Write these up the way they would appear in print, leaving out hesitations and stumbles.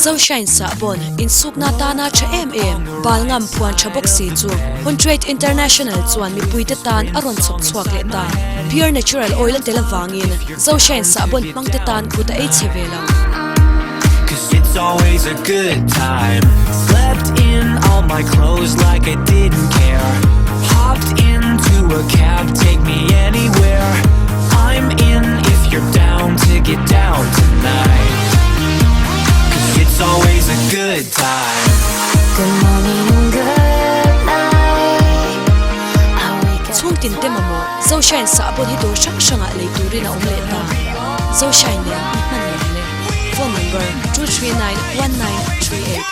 Zoshine sahbawn insukna tana tha em em bal ngam phuan tha bawk si chu Huntrade International chuan mipuite tan a rawn chhawp chhuak leh ta. Pure natural oil a tel avangin Zoshine sahbawn hmangte tan kut a ei chhe ve lo. Chhungtin te mamawh Zoshine sahbawn hi dawr hrang hrangah lei turin a awm leh ta. Zoshine nen i hman nuam le. Phone number, 2391938.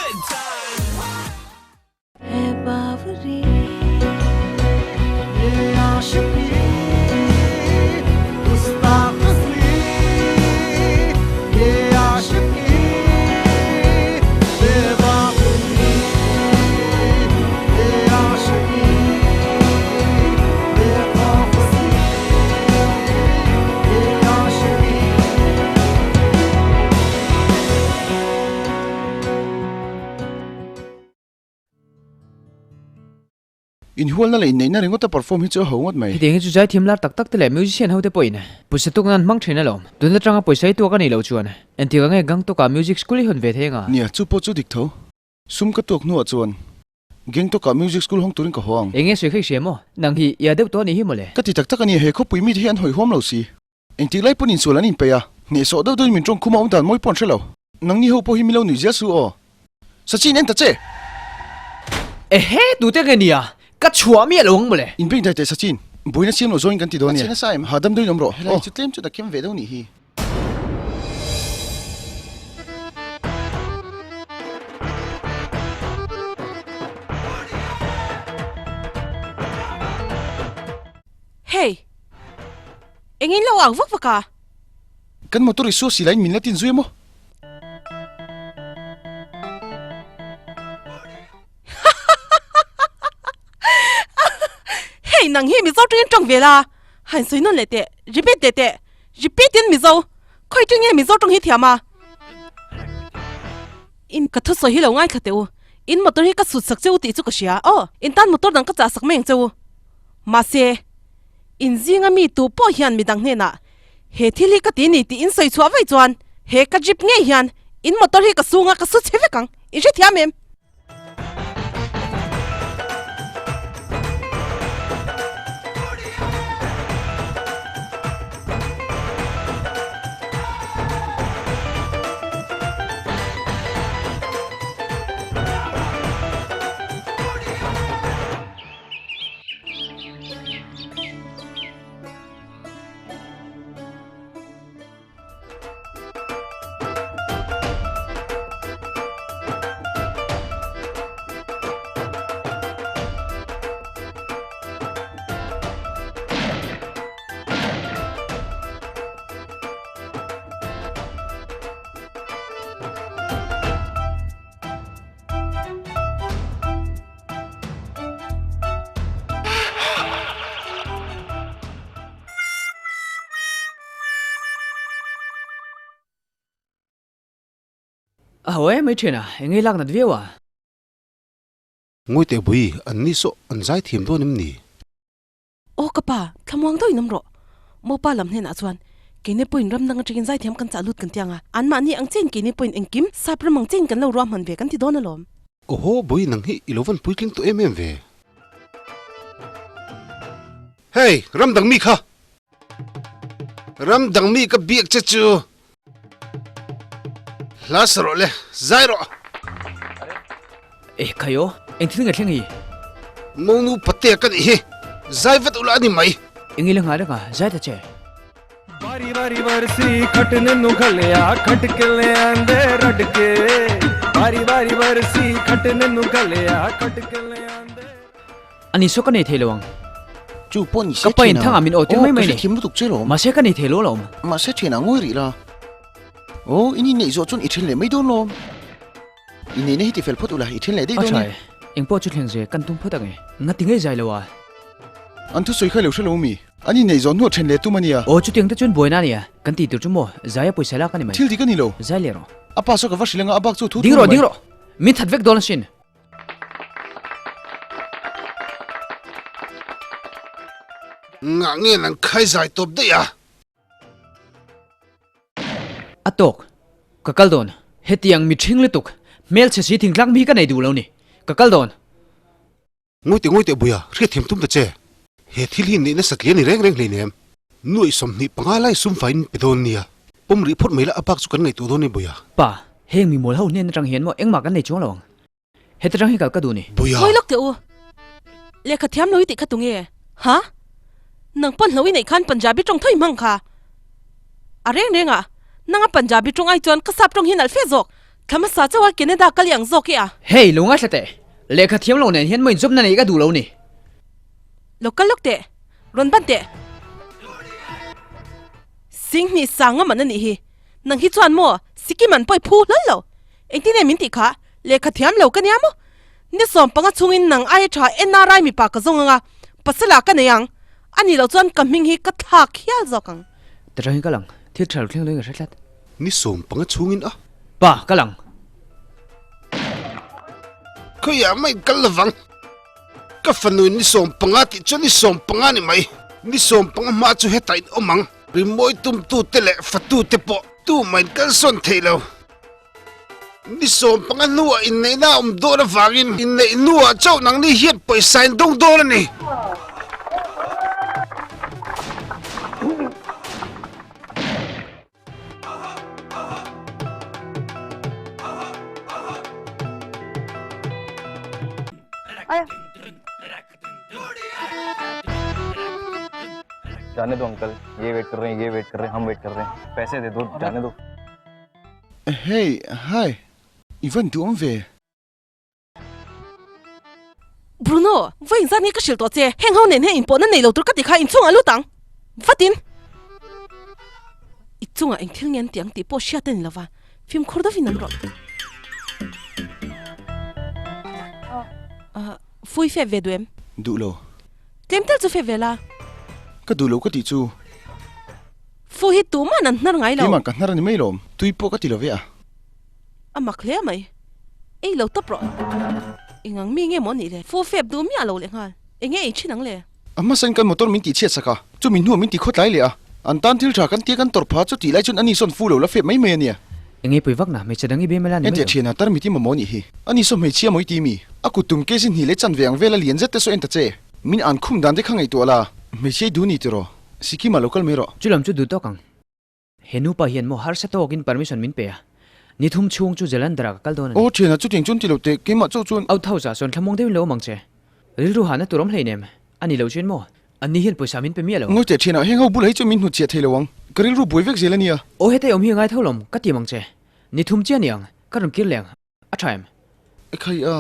Inhualna leh inneihna ringawta perform hi chu a ho ngawt mai. Hetiang hi chu zaithiam lar tak tak te leh musician ho te pawhin pawisa tuk nan hmang thin alawm. Tun atanga pawisa hi tuak a nih loh chuan engtik ang nge Gangtok ah music school hi hawn ve thei anga? Nia, chu pawh chu dik tho. Sum ka tuak hnuah chuan Gangtok ah music school hawng turin ka haw ang. Enge sawi kha i hria maw? Nang hi i a deuh tawh a nih hi mawle. Ka ti tak tak a nia, he khawpui mite hi an hawi huam lo si. Engtik lai pawn insual an inpeih a, hnehsawh deuh deuhin min tawng khum a awm dan mawi pawh an hre lo. Nangni ho pawh hi min lo nuih zel su aw. Sachin en ta che! Ehe, tute nge nia? Ka chhuah miah lo ang mawle. Inbeng dai teh Sachin, buaina siam lo zawngin kan ti dawn nia. A chhe nasa em? Hahdam deuhin awm rawh. Helai chu tlem chu ta kem ve deuh nih hi. Hey! Engin lo ang vak vak a? Kan motor i suah si laiin min la tin zui a maw? Hei nang hi Mizo tawngin tawng ve la, han sawi nawn leh teh, repeat teh teh, repeat in Mizo, khawi tawng nge Mizo tawng hi thiam a? In ka thusawi hi lo ngaithla teh u, in motor hi ka sut sak che u tih chu ka hria, aw in tan motor dang ka chah sak mai ang che u, mahse. In zinga mi tu pawh hian midang hnenah, He thil hi ka ti ni tih in sawi chhuah vaih chuan he ka jeep ngei hian in motor hi ka sunga ka su chhe vek ang, in hrethiam em? A ho em mai thin a, eng nge lak nat viau a? Ngawi teh bui, an ni saw an zai thiam dawn em ni? Aw ka pa, thlamuang deuhin awm rawh. Mopa lam hnenah chuan, Keini pawhin ram dang atangin zaithiam kan chah lut kan ti ang a, anmahni ang chiahin keini pawhin engkim sap ram ang chiahin kan lo ruahman ve kan ti dawn alawm. Awhaw bui nang hi i lo van puitling tawh em em ve. Hey, ram dang mi kha! Ram dang mi ka biak che chu! Hla sa rawh le, zai rawh! Eh khai aw, eng thil nge thleng hi? Monu patea ka nih hi, zai vat ula a ni mai. Eng ila nghah reng a, zai ta che. Ani saw ka nei thei lo ang. Chu pawh ni se Ka pain thangah min aw tir mai mai ni. Aw ka hrethiam lutuk che lawm. Mahse ka nei thei lo alawm. Mahse thianah ngawi rih la. Aw in inneih zawh chuan i then leh mai dawn lawm. Inneihna hi tifel phawt ula i then leh daih dawn ni. A tha e. Eng pawh chu thleng ze kan tum phawt ang e. Ngati ngei zai lo a. An thusawi kha i lo hre lo mi? An inneih zawh hnuah then leh tum a nia. Aw chutiang te chuan buaina a nia. Kan tih tur chu maw Zaia pawisa lak a ni mai. Thil dik a ni lo. Zai leh rawh. A pa saw ka va hrilh anga a bak chu thu thu Ding ni rawh, mai. ding rawh. Min that vek dawn asin. Ngah nge nang khai zai tawp daih a? A tawk. Ka kal dawn. Hetiang mi ṭhing lutuk, hmelchhe si thingtlak mi hi ka nei duh lo ni. Ka kal dawn. Ngawi teh ngawi teh Buia, hriatthiam tum ta che. He thil hi neih nasa tlian i reng reng hleinem. Nuaih 25 lai sum faiin pe dawn nia. Pawm rih phawt mai la a bak chu kan ngaihtuah dawn e Buia. Pa, heng mi mawl ho hnen atang hian maw engmah kan nei chuang lo ang. Heta tang hi kal ka duh ni. Buia. Ngawi lawk teh u. Lehkha thiam lo i tih kha tunge? Ha? Nang pawn hlo i neih khan Punjabi tawng tho i hmang kha. A reng reng a, nanga Punjabi tawng ai chuan ka sap tawng hi nalh fe zawk. Thla hmasa chauh a Canada kal i ang zawk i a. Hey, lo ngaithla teh. Lehkha thiam lo nen hian maw inzawmna neih ka duh lo ni. Lo kal lawk teh. Rawn ban teh. Singhnih sanga man a nih hi. Nang hi chuan maw Sikkim an pawi phu hlawl lo. Engtin nge min tih kha? Lehkha thiam lo ka nia maw? Ni 15 chungin nang aia tha NRI mipa ka zawng anga pasala ka nei ang. A nih loh chuan ka hming hi ka thlak hial zawk ang. Ta tangin ka lang, thil tha lo thleng loin ka hre tlat. Ni 15 chungin a. Pa, ka lang. Khawiah mai kal lovang. Ka fanuin ni 15 tih chuan ni 15 ni mai. Ni 15 hma chu hetah in awm ang. Rimawi tumtute leh fatute pawh tumahin kalsawn thei lo. Ni 15 hnuah inneihna a awm dawn avangin inneih hnuah chauh nangni hian pawisa in dawng dawn a ni. जाने दो अंकल ये वेट कर रहे हैं ये वेट कर रहे हैं हम वेट कर रहे हैं पैसे दे दो जाने दो Hey, hi. I van duh awm ve. Bruno, vawiin zan hi ka hrilh tawh che. Heng ho nen hian inpawhna nei lo tur ka ti kha inchhungah lut ang. Vatin! I chungah eng thil nge an ti ang tih pawh hriat a ni lova, fimkhur deuhin an rawh. Fui fep ve duh em? Duh lo. Tlem tel chu fep ve la. Ka duh lo ka tih chu. Fu hi tuman an hnar ngai lo. Keimah ka hnar a ni mai lawm. Tui pawh ka ti lo ve a. A mak hle mai. Ei lo tawp rawh. Engang mi nge maw nih le? Fu fep duh miah lo leh nghal. Enge ei thin ang le? A hmasain kan motor min tihchhiat sak a, chumi hnuah min ti khawtlai leh a. An tan thil tha kan tia kan tawrh pha chu tih lai chuan ani sawn fu lo la fep mai mai a nia. Enge pui vak na, hmeichhe dang i bem ela ni mai Entia lo. thian a tar miti maw maw nih hi. Ani saw hmeichhia maw i ti mi? A kut tum kezi hnih leh chanve ang vela lian zet te saw en ta che. Min an khum dan te kha ngaihtuah la, hmeichhia i duh ni tiraw? Sikkim ah lo kal mai rawh. Chu lam chu duh tawk ang. He nupa hian maw harsa tawkin permission min pe a, ni thum chhung chu Jalandhar ah ka kal dawn a ni. Aw thianah chutiang chuan ti lo teh, keimah chauh chuan. Out house ah sawn thlamuang deuhin lo awm ang che. Rilru hahna tur awm hleinem, a ni lo chuan maw? Anni hian pawisa min pe miah lo. Ngawi teh thianah heng ho bulah hi chuan min hnutchhiah thei lo ang, ka rilru buai vek zel a nia. Aw hetei awm hi a ngai tho lawm, ka ti ang che. Ni thum chiah a ni ang, ka rawn kir leh ang, a tha em? Ekhai a.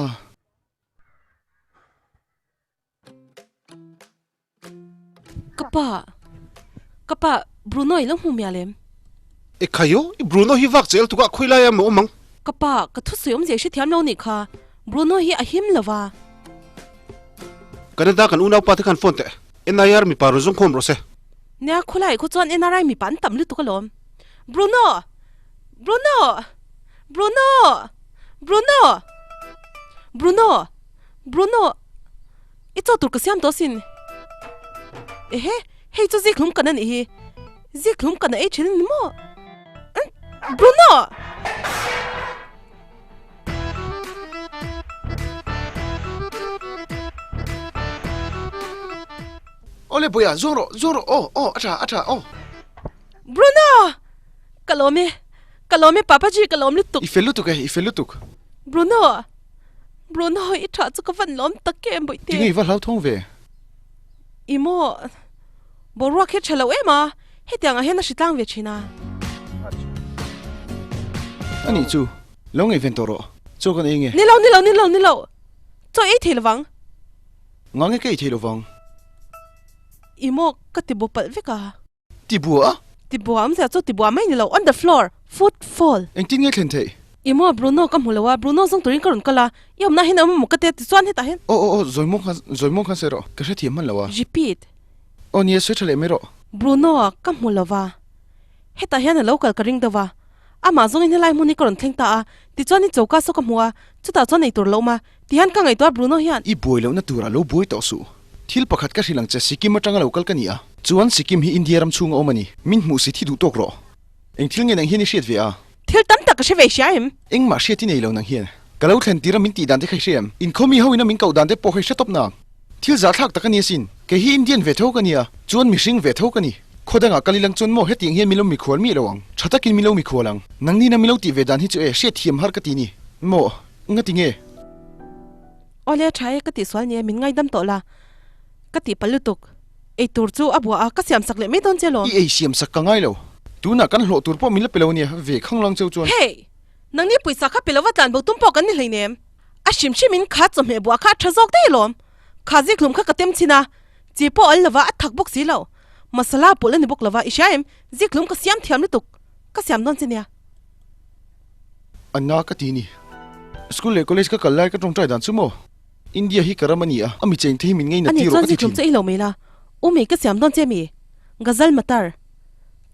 Ka pa, ka pa, Bruno i lo hmu mial em? E khaio, i Bruno hi vak chel tukah khawi lai a maw awm ang? Ka pa, ka thusawi awmzia i hrethiam lo nih kha, Bruno hi a him lo va. Canada kan unaupa te khan phone teh, NIR mipa rawn zawng khawm rawh se. Nia, khawlai khu chuan NRI mipa an tam lutuk alawm. Bruno! Bruno! Bruno! Bruno! Bruno! Bruno! I chaw tur ka siam tawh sin. Ehe, hei chu zikhlum kan a nih hi. Zikhlum kan a ei thin a ni maw? Bruno! Awle Boya, zuang rawh, zuang rawh, aw, aw, a tha, a tha, aw. Bruno! Ka lawm e, ka lawm e Papaji, ka lawm lutuk. I fel lutuk e, i fel lutuk. Bruno! Bruno i tha chu ka van lawm tak em Bawihte. Tinge i va hlauthawng ve? I maw boruak hi tha lo em a, hetiang ah hian a hritlang ve thin a. A nih chu, lo ngaihven tawh rawh, chaw kan ei nge? Ni lo, ni lo, ni lo, ni lo, chaw ei thei lovang. Nga nge ka ei thei lovang? I maw ka ti bu palh vek a. Ti bua a? Ti bua awmzia chu ti bua mai ni lo, on the floor, foot fall. Engtin nge thlen theih? I maw Bruno ka hmu lo a, Bruno zawng turin ka rawn kal a, i awmna hian a awm emaw ka tia tichuan hetah hian. Aw aw aw, zawi mawng khan, zawi mawng khan sawi rawh, ka hrethiam hman lo a. Repeat. Aw nia, sawi tha leh mai rawh. Bruno a ka hmu lo va, hetah hian a lo kal ka ring deuh va, Amah zawngin helai hmun hi ka rawn thleng ta a, tichuan i choka saw ka hmu a, chutah chuan eitur lo awm a, tihian ka ngaihtuah Bruno hian. I buai lohna turah lo buai tawh suh. Thil pakhat ka hrilh ang che, Sikkim atanga lo kal ka ni a, chuan Sikkim hi India ram chhunga awm a ni. Min hmuh si thi duh tawk rawh. Eng thil nge nang hian i hriat ve a? Thil tam tak ka hre ve hria em? Engmah hriat i nei lo nang hian. Ka lo thlen tir a min tih dan te kha i hria em? Inkhawmi ho ina min koh dan te pawh kha i hre tawp na. Thil zahthlak tak a ni asin. Kei hi Indian ve tho ka nia, chuan mihring ve tho ka ni. Khaw dangah kal ilang chuan maw hetiang hian min lo mikhual miah lo ang. Tha takin min lo mikhual ang. Nangni na min lo tih ve dan hi chu e, hriat thiam har ka ti ni. Maw, nga ti nge? Awle, tha e, ka tihsual ni e, min ngaidam tawh la. Ka tih palh lutuk. Ei tur chu a bua a, ka siam sak leh mai dawn che lawm. I ei siam sak ka ngai lo. Tunah kan hlawh tur pawh min la pe lo nia, ve khang lang cheu chuan. Hey! Nangni pawisa kha pe lova tlan bo tum pawh kan ni hleinem. A hrim hrimin kha chawhmeh buah kha a tha zawk daih alawm. Kha zikhlum kha ka tem chhin a, chi pawh al lova a thak bawk si lo. Masala pawlh a ni bawk lova, i hria em? Zikhlum ka siam thiam lutuk, ka siam dawn che nia. A na ka ti ni. School leh college ka kal lai ka tawngtai dan chu maw? India hi ka ram a ni a, a mi cheng te hi min ngei na Ani tir rawh chuan ka ti zikhlum thin. chu ei lo mai la, u mei ka siam dawn che mi? Gazal matar.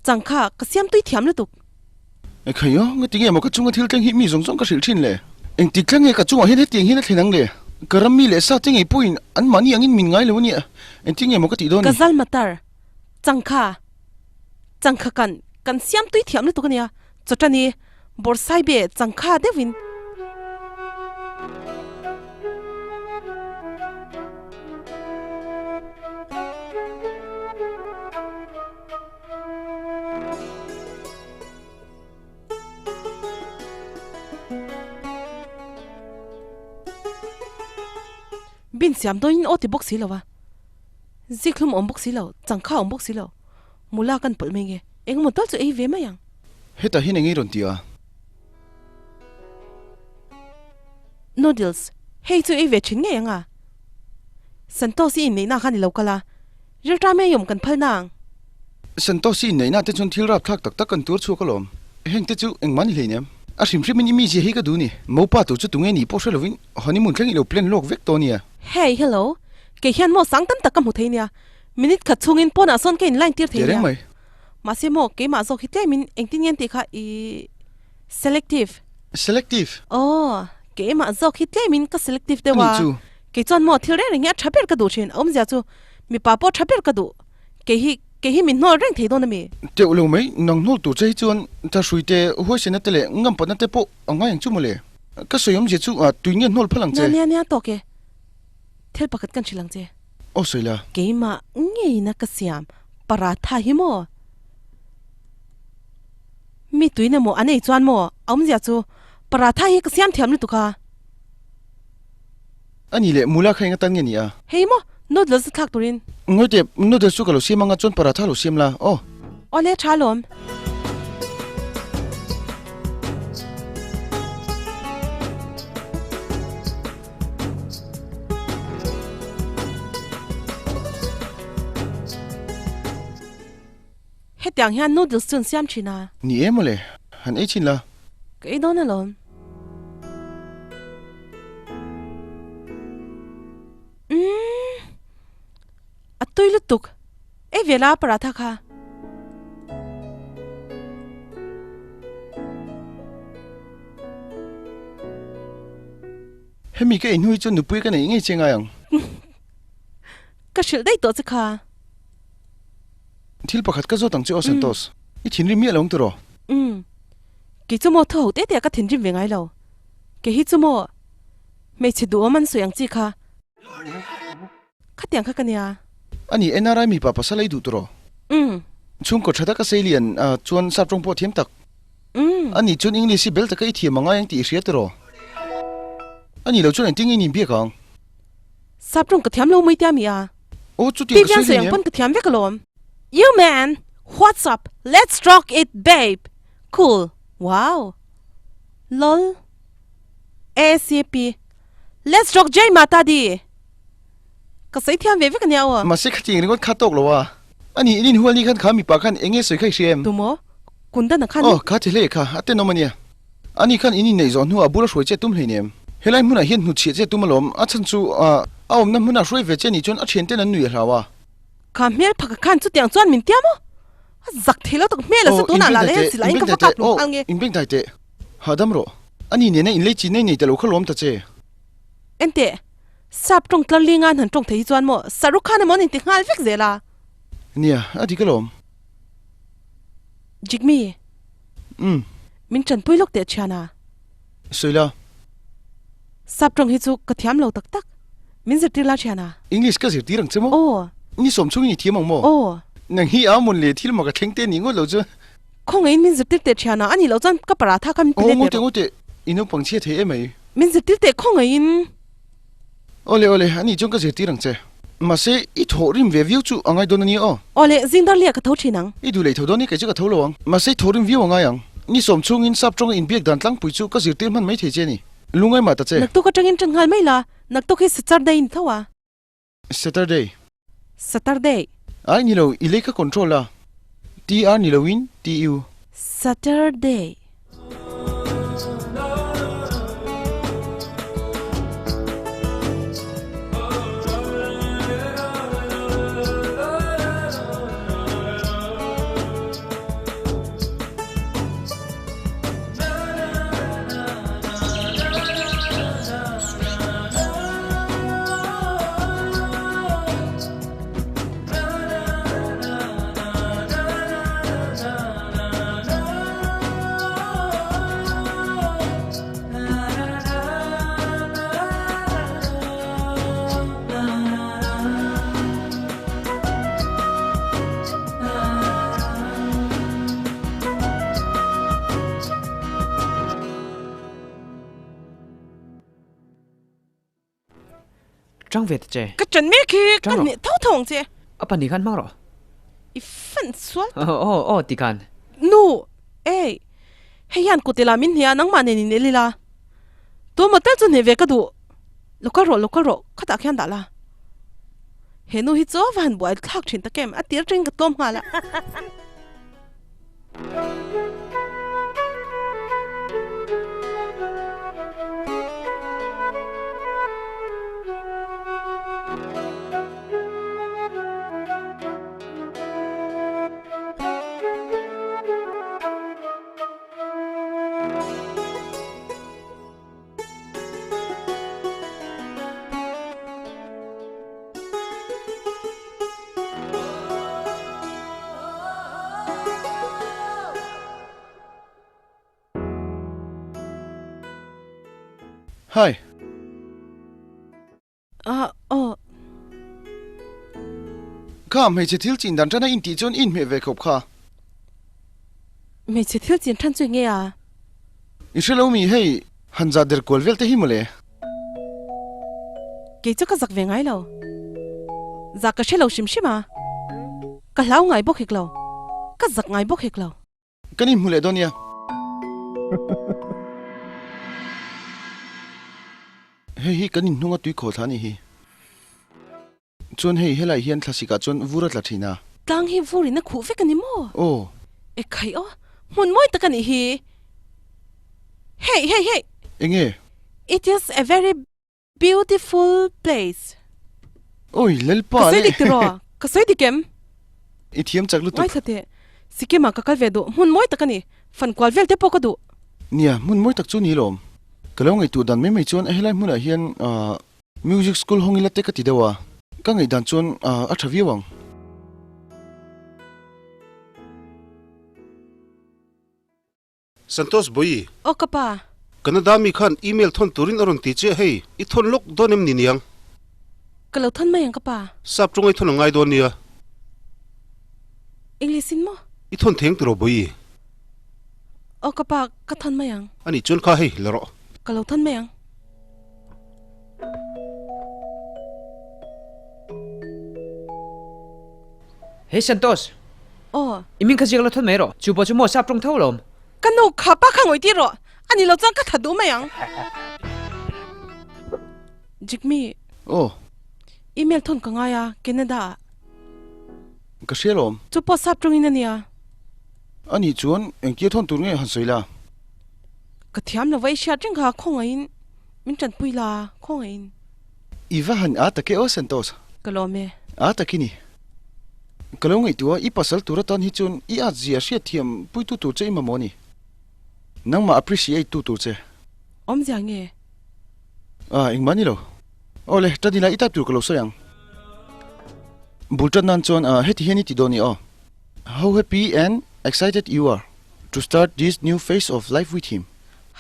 Changkha ka siam tui thiam lutuk. Ekhai aw, ngati nge maw ka chunga thil thleng hi mi zawng zawng ka hrilh thin le? Engtik thleng nge ka chungah hian hetiang hian a thlen ang le? Ka ram mi leh sa te ngei pawhin an mahni angin min ngai lo a nia, engtin nge maw ka tih dawn ni? Gazal matar, changkha, changkha kan, kan siam tui thiam lutuk a nia, chawṭani, bawrhsaibe, changkha deuhin. Bin siam dawnin aw ti bawk si lo a, zikhlum awm bawk si lo, changkha awm bawk si lo, mula kan pawlh mai nge, engemaw tal chu ei ve mai ang. Hetah hian eng ei rawn ti a? Noodles, hei chu ei ve thin ngei ang a? Santos i inneihna khan i lo kal a, Rilṭam ei awm kan phal nang. Santosh i inneihna te chuan thil rapthlak tak tak kan tuar chhuak alawm. Heng te chu engmah ni hleinem. A hrim hrimin i mizia hi ka duh ni. Mopa tur chu tunge nih pawh hre lovin honeymoon thleng i lo plan lawk vek tawh nia. Hey, hello. Kei hian maw sang tam tak ka hmu thei nia. Minute khat chhungin pawnah sawn ka in line tir thei Tia nia. reng mai. Mahse maw keimah zawk hi tlemin engtin nge an tih kha i selective. Selective? Aw, keimah zawk hi tlemin ka selective deuh a. Anih chu. Kei chuan maw thil reng reng hi a tha ber ka duh thin. A awmzia chu Mipa pawh tha ber ka duh. Kei hi, kei hi min hnawl reng thei dawn a mi? Teuh lo mai, nang hnawl tur che hi chuan thahrui te, huaisena te leh ngampatna te pawh a ngai ang chu mawle. Ka sawi awmzia chu tui nge hnawl phal ang che? Nia, nia, nia, tawk e. Thil pakhat kan hrilh ang che. Aw sawi la. Keimah ngeina ka siam paratha hi maw? Mi tuina maw an ei chuan maw? A awmzia chu paratha hi ka siam thiam lutuk a. A nih leh mula kha eng atan nge ni a? Hei maw, noodles a thlak turin. Ngawi teh, noodles chu ka lo siam anga chuan paratha lo siam la, aw. Awle, tha alawm. Hetiang hian noodles chu an siam thin a. Ni e mawle, han ei chhin la. Ka ei dawn alawm. Umm, a tui lutuk. Ei ve la paratha kha. Hemi ka ei hnu hi chuan nupui ka neih ngei che ngai ang. Ka hrilh daih tawh che kha. Thil pakhat ka zawt ang che aw Santos. I thinrim miah lo ang tiraw? Umm. Kei chu maw thaw ho te te ah ka thinrim ve ngai lo. Kei hi chu maw hmeichhe duhawm an sawi ang chi kha. Khatiang kha ka nia. Ani NRI mipa pasal ei duh tiraw? Umm. Chhungkaw tha taka sei lian chuan sap tawng pawh a thiam tak. Umm. Ani chuan English hi bel taka i thiam a ngai ang tih i hria tiraw? Ani lo chuan engtin nge in inbiak ang? Sap tawng ka thiam lo mai tia mi a. Aw chutiang ka Vivian sawi sawi ang hleinem. pawn ka thiam vek alawm. You man! What's up? Let's rock it babe! Cool! Wow! Lol! ACP! Let's rock Jai Mata Di! Ka sawi thiam ve vek ania aw. Mahse khatiang ringawt kha tawk lo a. Ani in inhual ni khan kha mipa khan eng nge sawi kha i hria em? Tumaw? Kundana khan. Aw kha ti hle kha a tenawm ania. Ani khan in inneih zawh hnuah bula hruai che tum hleinem. Helai hmunah hian hnutchhiah che tum alawm, a chhan chu a awmna hmuna hruai ve che nih chuan a thianten an nui a hlau a. Kha hmel phaka khan chutiang chuan min tiam aw. A zak thei lo tak hmel a se tunah lah leh hian silai in ka va kap hlum nghal nge. Inbengdai teh, hahdam rawh. Ani nena inlei chin nei nei ta lo kha lawm ta che. Enteh, sap tawng tlar linga an han tawng thei hi chuan maw Saruk khan emaw an inti nghal vek zel a. Nia, a dik alawm. Jigme. Umm. Min tanpui lawk teh thiana. Sawi la. Sap tawng hi chu ka thiam lo tak tak. Min zirtir la thiana. English ka zirtir ang che maw? Aw. Ni sawm chungin i thiam ang maw? Aw. Nang hi a mun leh thil mak a thleng te ni ngawt lo chu. Khawngaihin min zirtir teh thiana, a nih loh chuan ka paratha kha min ti Aw, let ngawi teh teh rawh. ngawi teh, i naupang chhia thei em mai. Min zirtir teh khawngaihin. Awle awle, a nih chuan ka zirtir ang che. Mahse, i thawh rim ve viau chu a ngai dawn a nia aw. Awle, zing dar liah ka tho thin ang. I duh leh tho dawn i kei chu ka tho lo ang. Mahse, i thawh rim viau a ngai ang. Ni sawm chhungin sap tawnga inbiak dan tlangpui chu ka zirtir hman mai thei che a ni. Lungai mah ta che. Naktuk atangin tan nghal mai la, naktuk hi Saturday ni tho a. Saturday. Saturday. Ai ni lo, i lei kha control a. TR ni loin TU. Saturday. Chang ve ta che. Ka chan mek hi ka Chang rawh. hneh tho tho ang che. A pahnih khan hmang rawh. I fan sual tak. Aw aw ti khan. Nu, ei, hei hian kut ila min hne a nangmah nen in el ila. Tuemaw tel chu hneh ve ka duh. Lo kal rawh, lo kal rawh, khatah khian dah la. He nu hi chu va han buai thlak thin tak em, a tir atangin ka tlawm nghal a. Hi. Ah, aw. Kha hmeichhe thil chin dan tana intih chuan i inhmeh ve khawp kha. Hmeichhe thil chin than chu enge a? I hre lo mi hei han zah der kual vel te hi mawle. Kei chu ka zak ve ngai lo. Zah ka hre lo hrim hrim a. Ka hlau ngai bawk hek lo. Ka zak ngai bawk hek lo. Kan inhmu leh dawn nia. Hei hi kan inhnunga tui khaw thla a nih hi. Chuan hei helai hian thlasikah chuan vur a tla thin a. Tlang hi vur in a khuh vek a ni maw? Aw. E khai aw, hmun mawi tak a nih hi. Hey, hey, hey! Enge? It is a very beautiful place. Awi, Lalpa Ka le! sawi dik tiraw? Ka sawi dik em? I thiam chak lutuk. Ngaithla teh, Sikkim ah ka kal ve duh, hmun mawi tak a ni. Fankual vel te pawh ka duh. Nia, hmun mawi tak chu ni lawm. Ka lo ngaihtuah dan mai mai chuan helai hmunah hian ah. Music school hawng ila te ka ti deuh a, ka ngaihdan chuan a tha viau ang. Santosh Boyi. Aw ka pa. Canada mi khan email thawn turin a rawn ti che hei, i thawn lawk dawn em ni niang? Ka lo thawn mai ang ka pa. Sap tawnga i thawn a ngai dawn nia. English in maw? I thawn theng tiraw Boyi? Aw ka pa, ka thawn mai ang. Anih chuan kha hei, la rawh. Ka lo thawn mai ang. Hey Santosh! Aw. I min kha ziak la thawn mai rawh. Chu pawh chu maw sap tawng tho alawm. Ka nu kha pa kha ngawih tir rawh. A ni lo chuan ka tha duh mai ang. Jigme. Aw. Email thawn ka ngai a, Canada ah. Ka hria alawm. Chu pawh sap tawngin a nia. A nih chuan engtia thawn tur nge han sawi la? Ka thiam lo va i hriat reng kha khawngaihin min tanpui la khawngaihin. I va han a take aw Santosh. Ka lawm e. A tak i ni. Ka lo ngaihtuah a, i pasal tur atan hi chuan i at zia hriat thiam puitu tur che i mamawh a ni. Nangmah appreciate tu tur che. Awmzia nge? Ah, engmah ni lo. Aw le, tan ila i type tur ka lo sawi ang. Bul tan nan chuan ah heti hian i ti dawn i aw. How happy and excited you are to start this new phase of life with him.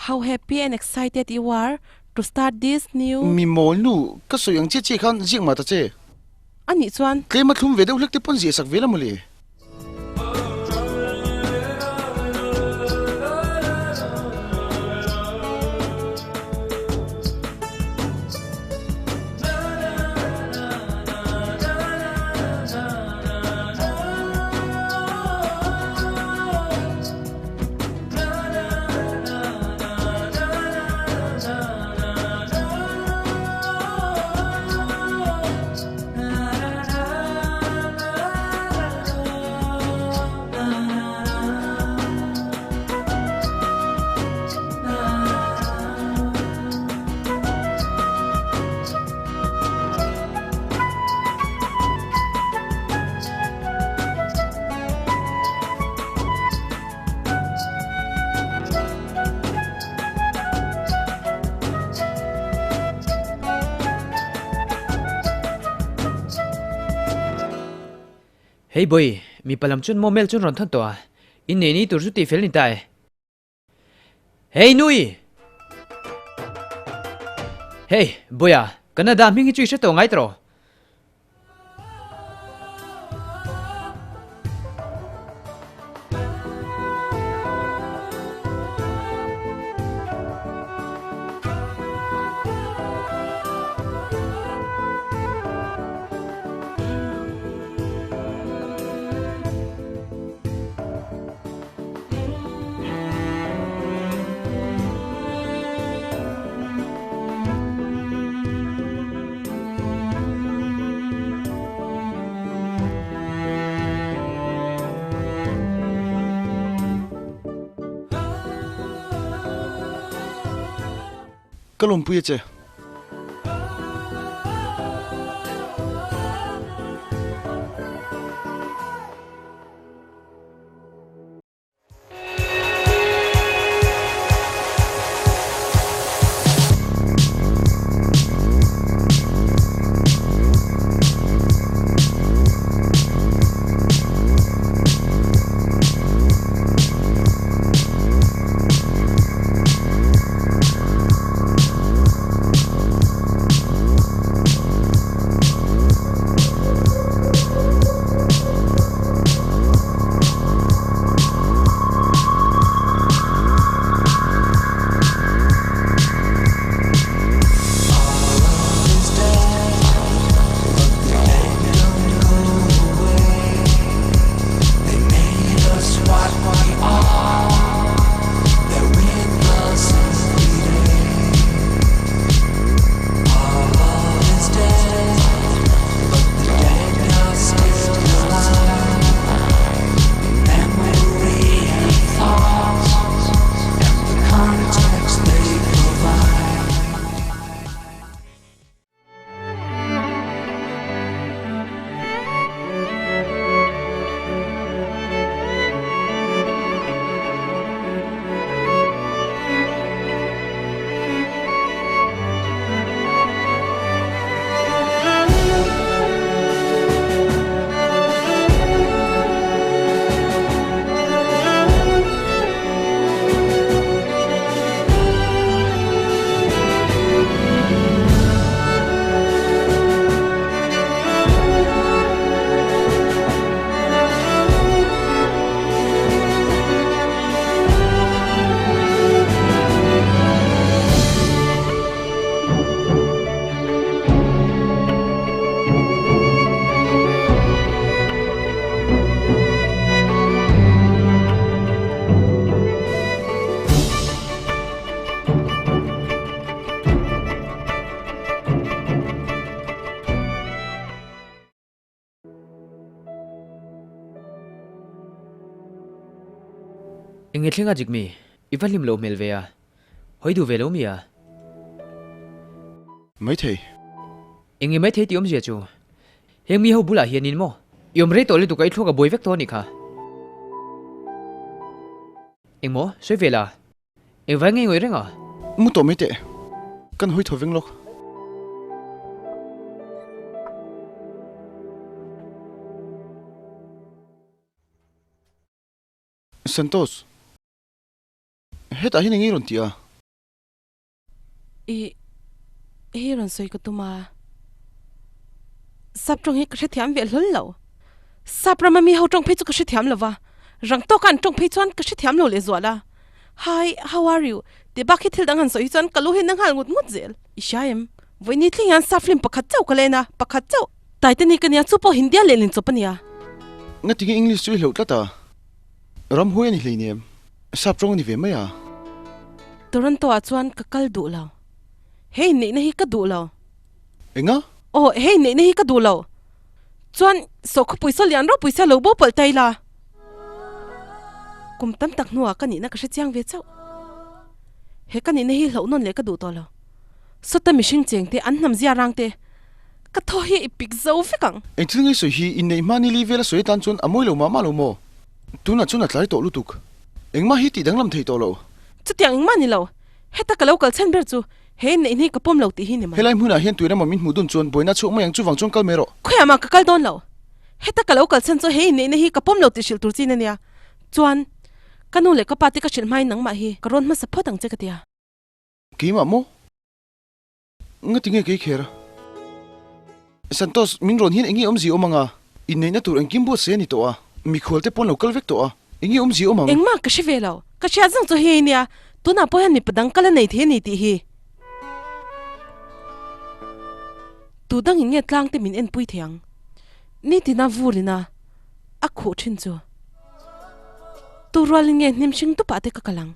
How happy and excited you are to start this new. Mi mawl nu, ka sawi ang chiah chiah khan ziak mah ta che. A nih chuan. Tlem a thlum ve deuh hlek te pawn ziah sak ve la mawle. Hey boy, mipa lam chuan maw mail chuan rawn thawn tawh a, in nei ni tur chu tih fel ni ta e. Hey nui! Hey boy a, Canada hming hi chu i hre tawh ngai tawh rawh. Ka lawmpui a che. Enge thlenga Jigme, i va hlim loh hmel ve a, hawi duh ve lo mi a? Maithei. Enge maithei tih awmzia chu? Heng mi ho bulah hianin maw? I awm rei tawh lutuk a, i thluak a buai vek tawh a nih kha. Engmaw? Sawi ve la. Engvai nge ngawih reng a? Mu tawh mai teh. Kan hawi thaw veng lawk. Santos, hetah hian eng nge i rawn tih a? I hei rawn sawi ka tum a, sap tawng hi ka hrethiam ve hlawl lo. Sap rama mi ho tawng phei chu ka hrethiam lo va, rang tawka an tawng phei chuan ka hrethiam lo lehzual a. Hi, how are you? tih bak hi thil dang han sawi hi chuan ka lu hi na nghal ngut ngut zel. I hria em? Vawiin thleng hian sap film pakhat chauh ka la en a, pakhat chauh. Taite ni ka nia, chu pawh Hindia lehlin chawp a nia. Ngatinge English chu i hlauh tlat a? Ramhuai a ni hleinem. Sap tawng a ni ve mai a. Toronto ah chuan ka kal duh lo. He inneihna hi ka duh lo. Enga? Aw, he inneihna hi ka duh lo. Chuan sawhkhawpui saw lian ropui sia lo bo pawlh ta ila. Kum tam tak hnuah ka nihna ka hre chiang ve chauh. He ka nihna hi hlauh nawn leh ka duh tawh lo. Sawta mihring cheng te, an hnam zia rang te, ka thaw hi i pik zo vek ang. Engthil nge sawi hi inneih hma ni li vela sawi atan chuan a mawi lo mah mah lo maw? Tunah chuan a tlai tawh lutuk. Engmah hi tih danglam thei tawh lo. Chutiang engmah ni lo. Heta ka lo kal chhan ber chu he inneih hi ka pawm lo tih hi ni mai. Helai hmunah hian tuin emaw min hmuh dun chuan buaina chhuak mai ang chuvang chuan kal mai rawh. Khawiah mah ka kal dawn lo. Heta ka lo kal chhan chu he inneihna hi ka pawm lo tih hrilh tur chin a nia. Chuan, ka nu leh ka pa te ka hrilh hmain nangmah hi ka rawn hmasa phawt ang che ka ti a. Keimah maw? Ngati nge kei kher? Santos, min rawn hian enge awmzia awm anga? Inneihna tur engkim buatsaih a ni tawh a, mikhual te pawn lo kal vek tawh a, enge awmzia awm ang? Engmah ka hre ve lo, ka hriat zawng chu hei nia, tunah pawh hian mipa dang kal a nei thei a ni tih hi. Tu dangin nge tlang te min enpui thei ang? Nitina vurin a a khuh thin chu. Tu rualin nge hnim hring tupah te ka kal ang?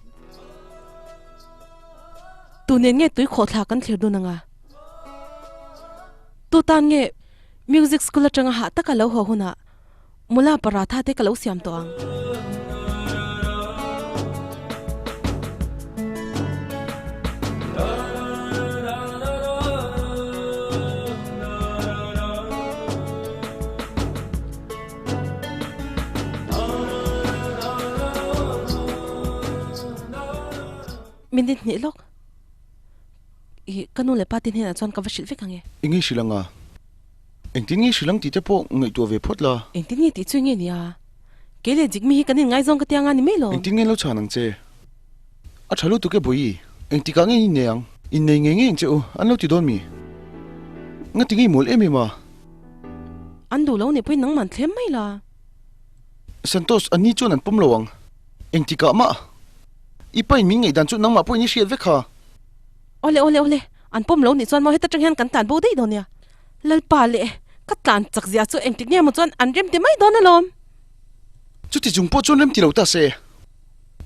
Tu nen nge tui khawhthla kan thlir dun anga? Tu tan nge music school atanga hah taka lo haw hunah mula paratha te ka lo siam tawh ang? Minute hnih lawk. Ih, ka nu leh pa te hnenah chuan ka va hrilh vek ang e. Eng nge hrilh ang a? Engtin nge hrilh ang tih te pawh ngaihtuah ve phawt la. Engtin nge tih chu nge nia? Kei leh Jigme hi kan inngaizawng ka tia nga ni mai lo. Engtin nge lo chhan ang che? A tha lutuk e Bawihi, engtikah nge in innei ang? Innei ngei ngei ang che u, an lo ti dawn mi? Ngati nge i mawl em em a? An duh lo nih pawhin nangman thlem mai la. Santosh, anni chuan an pawm lo ang. Engtikah mah? I pain min ngaihdan chu nangmah pawhin i hriat vek kha. Awle, awle, awle, an pawm lo nih chuan maw heta tang hian kan tlan bo daih dawn nia. Lalpa leh ka tlan chak zia chu engtik nge maw chuan an rem ti mai dawn alawm. Chuti chung pawh chuan rem ti lo ta se.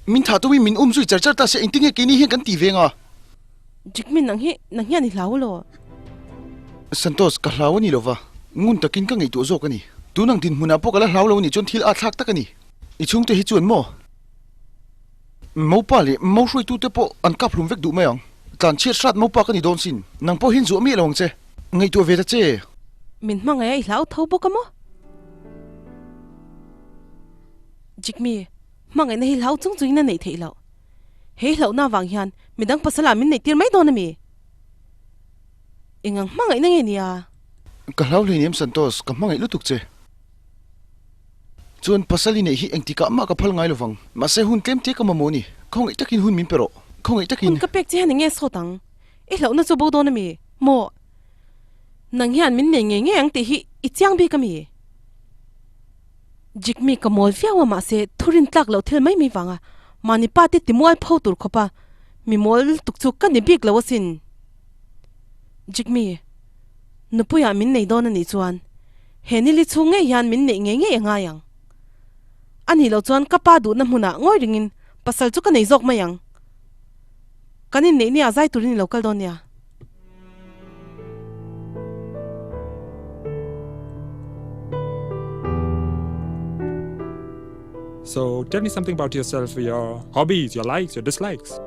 Min thah tumin min um zui char char ta se engtin nge keini hian kan ti ve anga? Jigme nang hi nang hian i hlau elaw? Santosh, ka hlau a ni lova, ngun takin ka ngaihtuah zawk a ni. Tun ang dinhmunah pawh ka la hlau lo a nih chuan thil a thlak tak a ni. I chhungte hi chuan maw? Mopa leh mo hruaitute pawh an kap hlum vek duh mai ang. Tlan chhiat hrat mopa ka ni dawn sin. Nang pawh hian zuah miah lo ang che. Ngaihtuah ve ta che. Min hmangaih a i hlau tho bawk a maw? Jigme, hmangaihna hi hlau chung chungin a neih theih loh. He hlauhna avang hian midang pasal ah min neih tir mai dawn a mi? Engang hmangaihna nge nia? Ka hlau hleinem Santosh, ka hmangaih lutuk che. Chuan pasal i neih hi engtikah mah ka phal ngai lovang. Mahse hun tlem te ka mamawh a ni. Khawngaih takin hun min pe rawh. Khawngaih takin. Hun ka pek che hian enge sawt ang? I hlauhna chu bo dawn a mi? Maw? Nang hian min nei ngei ngei ang tih hi i chiang bik a mi? Jigme ka mawl viau a mahse thurin tlak loh thil mai mai vanga mahni pa te timual pho tur khawp a mi mawl lutuk chu ka ni bik lo asin. Jigme, nupuiah min nei dawn a nih chuan he nili chhung ngei hian min neih ngei ngei a ngai ang. A nih loh chuan ka pa duhna hmunah ngawi ringin pasal chu ka nei zawk mai ang. Kan inneih nia zai turin i lo kal dawn nia. So tell me something about yourself, your hobbies, your likes, your dislikes.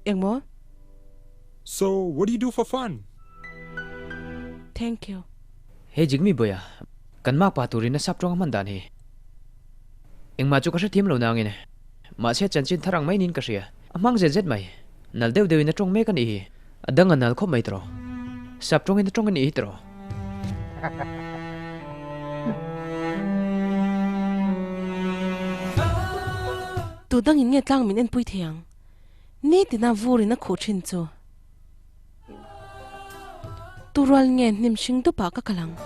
Engmaw? So what do you do for fun? Thank you. Hei Jigme Boy-a, kan makpa turin a sap tawng a hman dan hi. Engmah chu ka hrethiam lo nangin, mahse chanchin thar ang mai niin ka hria. A hmang zet zet mai. Nal deuh deuhin a tawng mek a nih hi. A dang a nal khawp mai tawh. Sap tawngin a tawng a nih hi tawh. Tu dangin nge tlang min enpui thei ang? Nitina vurin a khuh thin chu. Tu rual nge hnim hring dup ah ka kal ang?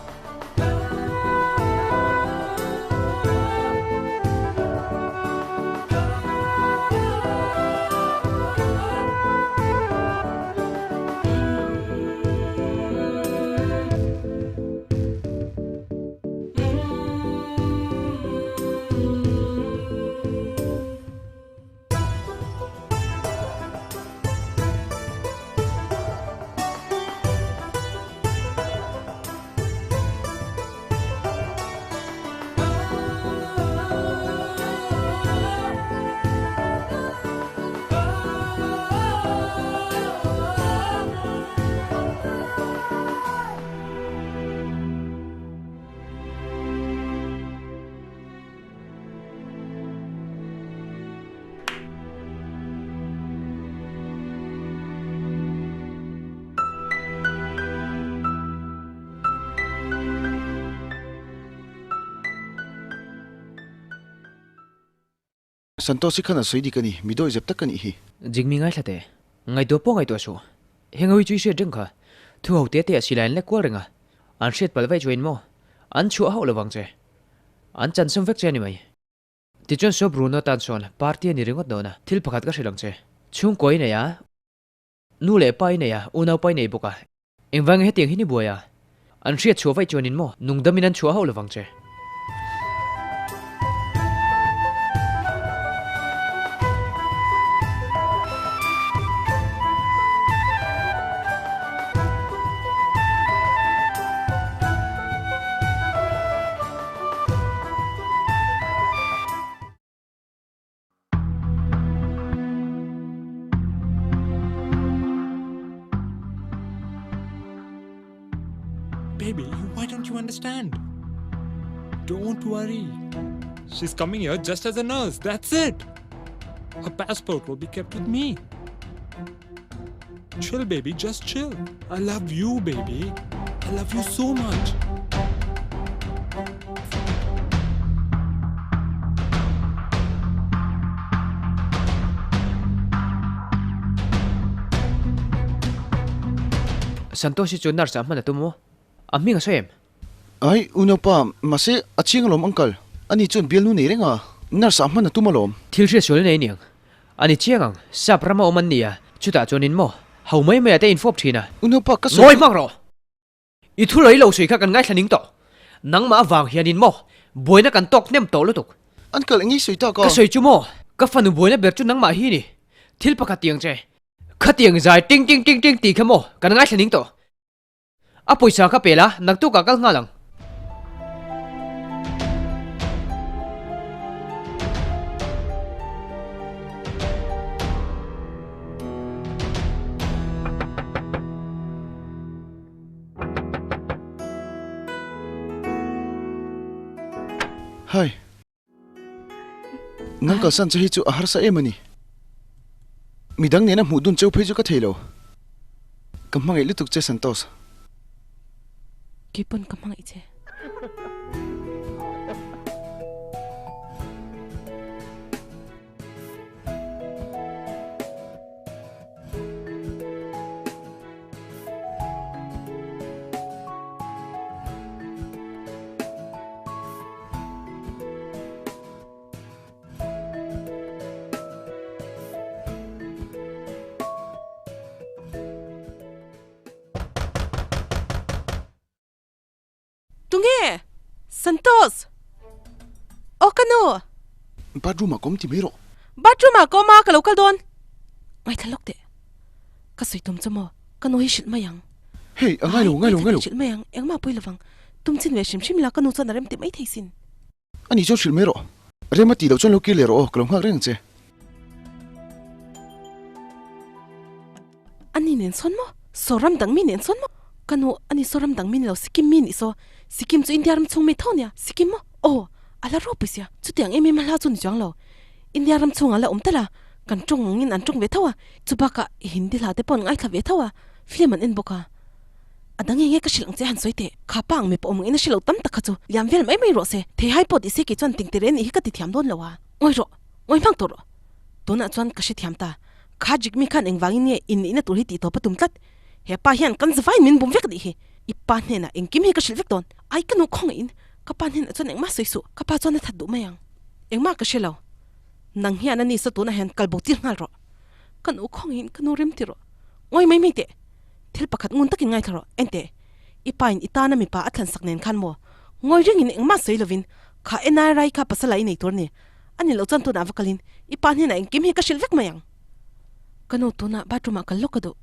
Santosh hi khan a sawi dik a ni, mi dawih zep tak ka nih hi. Jigme ngaithla teh, ngaihtuah pawh ngaihtuah suh. Heng ho hi chu i hriat reng kha, thu ho te te ah silai an lek kual reng a, an hriat palh vaih chuain maw, an chhuah hauh lovang che. An chansawm vek che a ni mai. Tichuan saw Bruno tan chuan party a ni ringawt dawn a, thil pakhat ka hrilh ang che. Chhungkaw i nei a, nu leh pa i nei a, unau pa i nei bawk a. Engvang nge hetiang hi ni buai a? An hriat chhuah vaih chuanin maw nungdamin an chhuah hauh lovang che. Baby, why don't you understand? Don't worry. She's coming here just as a nurse, that's it. Her passport will be kept with me. Chill, baby, just chill. I love you, baby. I love you so much. Santosh hi chu nurse ah hman a tum maw? A hming a sawi em? Ai, unaupa, mahse a chiang alawm uncle. Ani chuan bialnu nei reng a, nurse ah hman a tum alawm. Thil hriat sual nei aniang. Ani chiang ang, sap rama awm an ni a, chutah chuanin maw, ho mai mai ah te infawp thin a. Unaupa, ka sawi chu. Ngawi hmak rawh! I thu lei lo sawi kha kan ngaithla ning tawh. Nangmah avang hianin maw, buaina kan tawk hnem tawh lutuk. Uncle, eng nge i sawi tak a? Ka sawi chu maw, ka fanu buaina ber chu nangmah hi ni. Thil pakhat tiang che. Khatiang zai ting ting ting ting tih kha maw, kan ngaithla ning tawh. A pawisa kha pe la, naktukah kal nghal ang. Hi. Nang kalsan che hi chu a harsa em a ni. Midang nena hmuh dun cheu phei chu ka thei lo. Ka hmangaih lutuk che Santosh. Kei pawn ka hmangaih che. Tunge? Santosh! Aw ka nu! Bathroom ah ka awm ti mai rawh. Bathroom ah ka awm a, ka lo kal dawn. Ngaithla lawk teh. Ka sawi tum chu maw? Ka nu hi hrilh mai ang. Hey, a ngailo, ngailo, ngailo. Hrilh mai ang, engmah pawh i lovang. Tum chin ve hrim hrim la, ka nu chuan a rem ti mai thei sin. Ani chuan hrilh mai rawh. Rem a tih loh chuan lo kir leh rawh aw, ka lo nghak reng ang che. Ani nen sawn maw? Saw ram dang mi nen sawn maw? Ka nu, ani saw ram dang mi ni lo, Sikkim mi nih saw. Sikkim chu India ram chhung mi tho nia. Sikkim maw? Aw, a la ropui sia. Chutiang em em a hla chu ni chuang lo. India ram chhungah la awm tal a, kan tawng angin an tawng ve tho a. Chubakah Hindi hla te pawh an ngaithla ve tho a, film an en bawk a. A dang enge ka hrilh ang che han sawi teh. Kha pa ang mipa awm angin a hre lo tam tak kha chu liam vel mai mai rawh se. Theihai pawh tih se kei chuan ting tere nih hi ka ti thiam dawn lo a. Ngawi rawh, ngawi hmang tawh rawh. Tunah chuan ka hrethiam ta. Kha Jigme khan engvangin nge innihna tur hi tih tawp a tum tlat. He pa hian kan zavaiin min bum vek anih hi. I pa hnenah engkim hi ka hrilh vek dawn. Ai ka nu khawngaihin ka pa hnenah chuan engmah sawi suh. Ka pa chuan a that duh mai ang. Engmah ka hre lo. Nang hian a ni saw tunah hian kal bo tir nghal rawh. Ka nu khawngaihin ka nu rem ti rawh. Ngawi mai mai teh. Thil pakhat ngun takin ngaithla rawh. Enteh. I pain i tana mipa a thlan sak nen khan maw? Ngawi ringin engmah sawi lovin kha NRI kha pasal ah i nei tur a ni. A ni loh chuan tunah va kalin i pa hnenah engkim hi ka hrilh vek mai ang. Ka nu tunah bathroom ah kal lawk ka duh.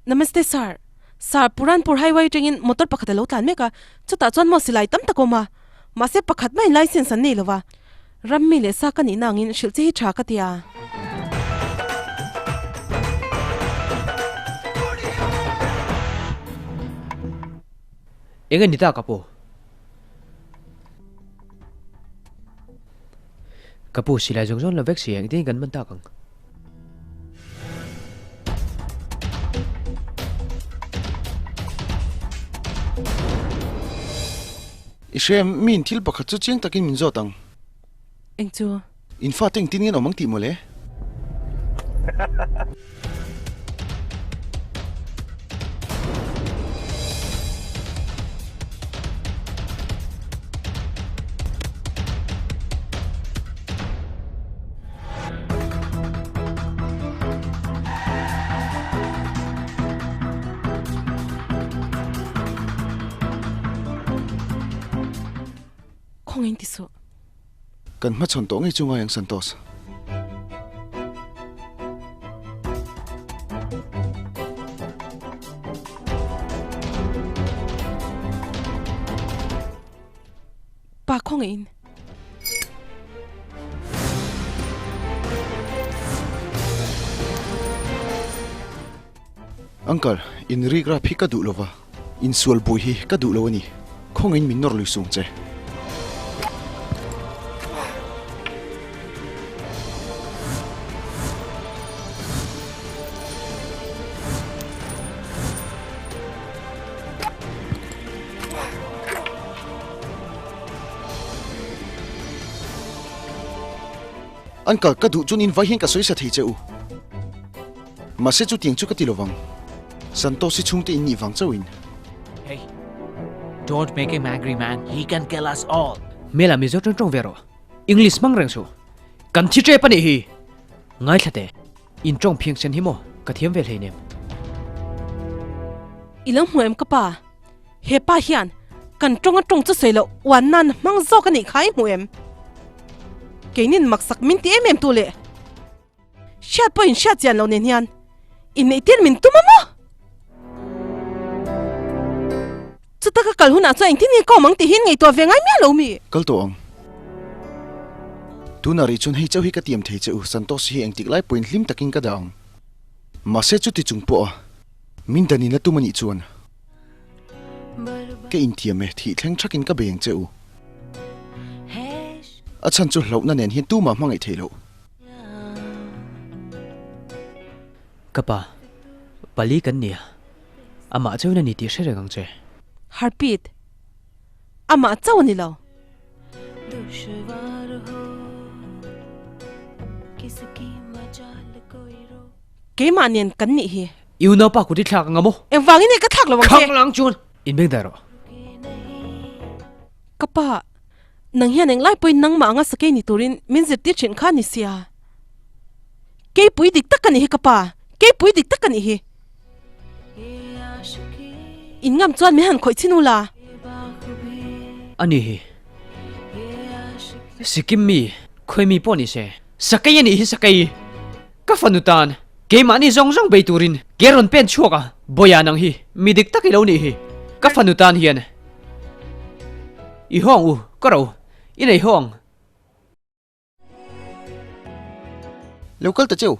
Namaste sir. Sir, Puranpur highway atangin motor pakhat a lo tlan mek a, chutah chuan maw silai tam tak a awm a, mahse pakhat maiin license an nei lo va, ram mi leh sa ka nihna angin hrilh che hi tha ka ti a. Eng a ni ta ka pu? Ka pu silai zawng zawng lo vek si engtin kan man tak ang? I hre em, miin thil pakhat chu chiang takin min zawt ang. Eng chu? In fate engtin nge an awm ang tih mawle? Khawngaih in ti suh. Kan hmachhawn tawh ngei chu ngai ang Santos. Pa khawngaih in. Uncle, in rik rap hi ka duh lova, insual buai hi ka duh lo a ni. Khawngin min nawr lui sung che. Uncle, ka duh chuan in vai hian ka sawi sa thei che u. Mahse chutiang chu ka ti lovang. Santosh hi chhungte in nih vang chauhin. Hey, don't make him angry man, he can kill us all. Hmel ah Mizo tawng tawng ve rawh. English hmang reng suh. Kan thi tep a nih hi. Ngaithla teh. In tawng phiang sen hi maw ka thiam ve hleinem. I lo hmu em ka pa? He pa hian kan tawng a tawng chu sawi loh uan nan hmang zawk a nih kha i hmu em? Keinin maksak min ti em em tu le. Hriat pawhin hriat chian loh nen hian inneih tir min tum a maw? Chuta ka kal hunah chuan engtin nge ka awm ang tih hi in ngaihtuah ve ngai miah lo mi? Kal tawh ang. Tunah rih chuan hei chauh hi ka tiam thei che u, Santosh hi engtik lai pawhin hlim takin ka dah ang. Mahse chuti chung pawha min danin a tum a nih chuan ka intiam e, thih thleng thakin ka bei ang che u. A chhan chu hlauhna nen hian tumah hmangaih theih loh. Ka pa, pali kan nia. Amah chauhin a ni tih hre reng ang che. Harpreet, Amah chauh a ni lo. Keimah nen kan nih hi. I unaupa kut i thlak ang a maw? Engvangin nge ka thlak lo ang che? Khang lang chuan inbeng dai rawh. Ka pa, Nang hian englai pawhin nangmah anga sakei ni turin min zirtir thin kha a ni sia. Keipui dik tak ka nih hi ka pa, keipui dik tak ka nih hi. In ngam chuan min han khawih chin u la. A ni hi. Sikkim mi, khawi mi pawh ni se, sakei a nih hi sakei. Ka fanu tan, keimahni zawng zawng bei turin ke rawn pen chhuak a, Bawia nang hi mi dik tak i lo nih hi. Ka fanu tan hian. I hawng u, ka ro. I nei hawng. Lo kal ta cheu.